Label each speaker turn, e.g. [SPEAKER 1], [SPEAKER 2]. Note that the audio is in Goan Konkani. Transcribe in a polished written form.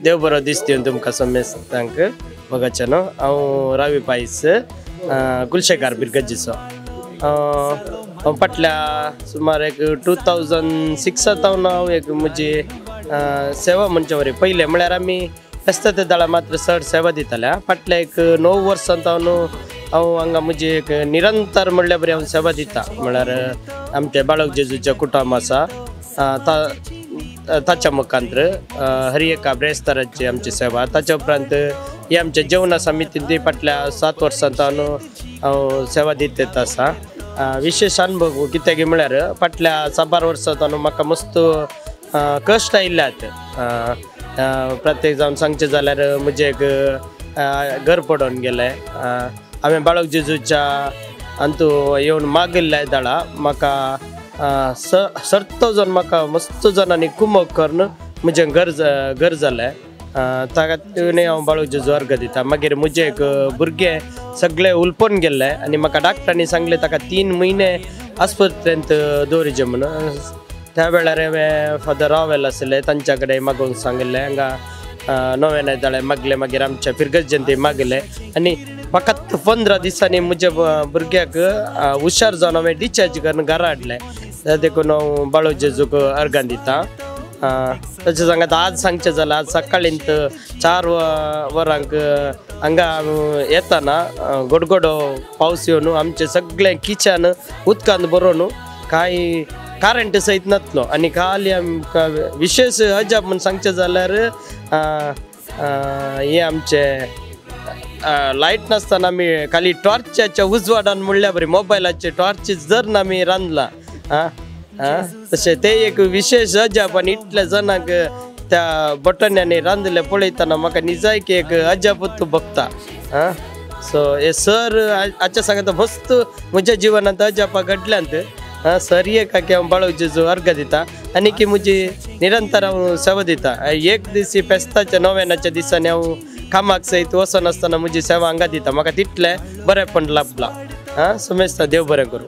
[SPEAKER 1] देव बरो दीस दिवन तुमकां समेस्तांक बघाचें न्हू. हांव रावी पायस कुलशेकार बिरगजीचो. हांव फाटल्या सुमार एक 2006 सावन हांव एक म्हजी सेवा म्हणचे वरी पयलें म्हळ्यार आमी फेस्ता ते दळा मात्र चड सेवा दिताले. फाटल्या एक 9 वर्सां सावन हांव हांगा म्हजी एक निरंतर म्हणल्यार बरी हांव सेवा दिता. म्हळ्यार आमचें बाळक जेजूचें कुटुंब आसा ताच्या मुखांत्र हर एका ब्रेस्ताराची आमची सेवा. ताच्या उपरांत ही आमच्या जेवणा समितींत फाटल्या 7 वर्सां सावन हांव सेवा दीत येत आसा. विशेष अनुभव कित्याक म्हळ्यार फाटल्या 7 वर्सां सावन म्हाका मस्त कश्ट आयिल्ल्यात. प्रत्येक जावन सांगचें जाल्यार म्हजें एक घर पडोवन गेलें. हांवें बाळक जेजूच्या अंतू येवन मागिल्ल्या दळा म्हाका सर्त जावन म्हाका मस्त जाणांनी कुमक करून म्हजें घर जालें. ताका हांव बाळक जेजू अर्घ दिता. मागीर म्हजें एक भुरगें सगळें उलपोन गेल्लें आनी म्हाका डाक्टरांनी सांगलें ताका 3 म्हयने आस्पत्रेंत दवरिचें म्हणून. त्या वेळार हांवें फादर रावेल आशिल्ले तांच्या कडेन मागूंक सांगिल्लें. हांगा नवें जालें मागलें. मागीर आमच्या फिरगर्जेंत मागलें आनी फकत 15 दिसांनी म्हज्या भुरग्याक हुशार जावन हांवें डिस्चार्ज करून घरा हाडलें. देखून हांव बाळक जेजूक अर्गां दिता. तशें सांगात आज सांगचें जाल्यार आज सकाळींत 4 वरांक हांगा येताना गोडगोडो पावस येवन आमचें सगळें किचन उदकांत भरोवन कांय करंट सयत नातलो. आनी खाली आमकां विशेष अजाप म्हूण सांगचें जाल्यार हें आमचें लायट नासतना आमी खाली टॉर्चाच्या उजवाडान म्हणल्यार बरी मोबायलाचे टॉर्च जर आमी रांदलां. तशें तें एक विशेष अजाप. आनी इतल्या जाणांक त्या बटण्यांनी रांदलें पळयतना म्हाका निजायकी एक अजापूच भोगता. सो हे सर हाच्या सांगता मस्त म्हज्या जिवनांत अजापां घडल्यांत. सर एकाक हांव बाळक जेजू अर्घ दिता आनी की म्हजी निरंतर हांव सेवा दिता. एक दीस फेस्ताच्या नोवेनाच्या दिसांनी हांव कामाक सयत वचनासतना म्हजी सेवा हांगा दिता. म्हाका तितलें बरेंपण लाभलां. समेस्ता देव बरें करूं.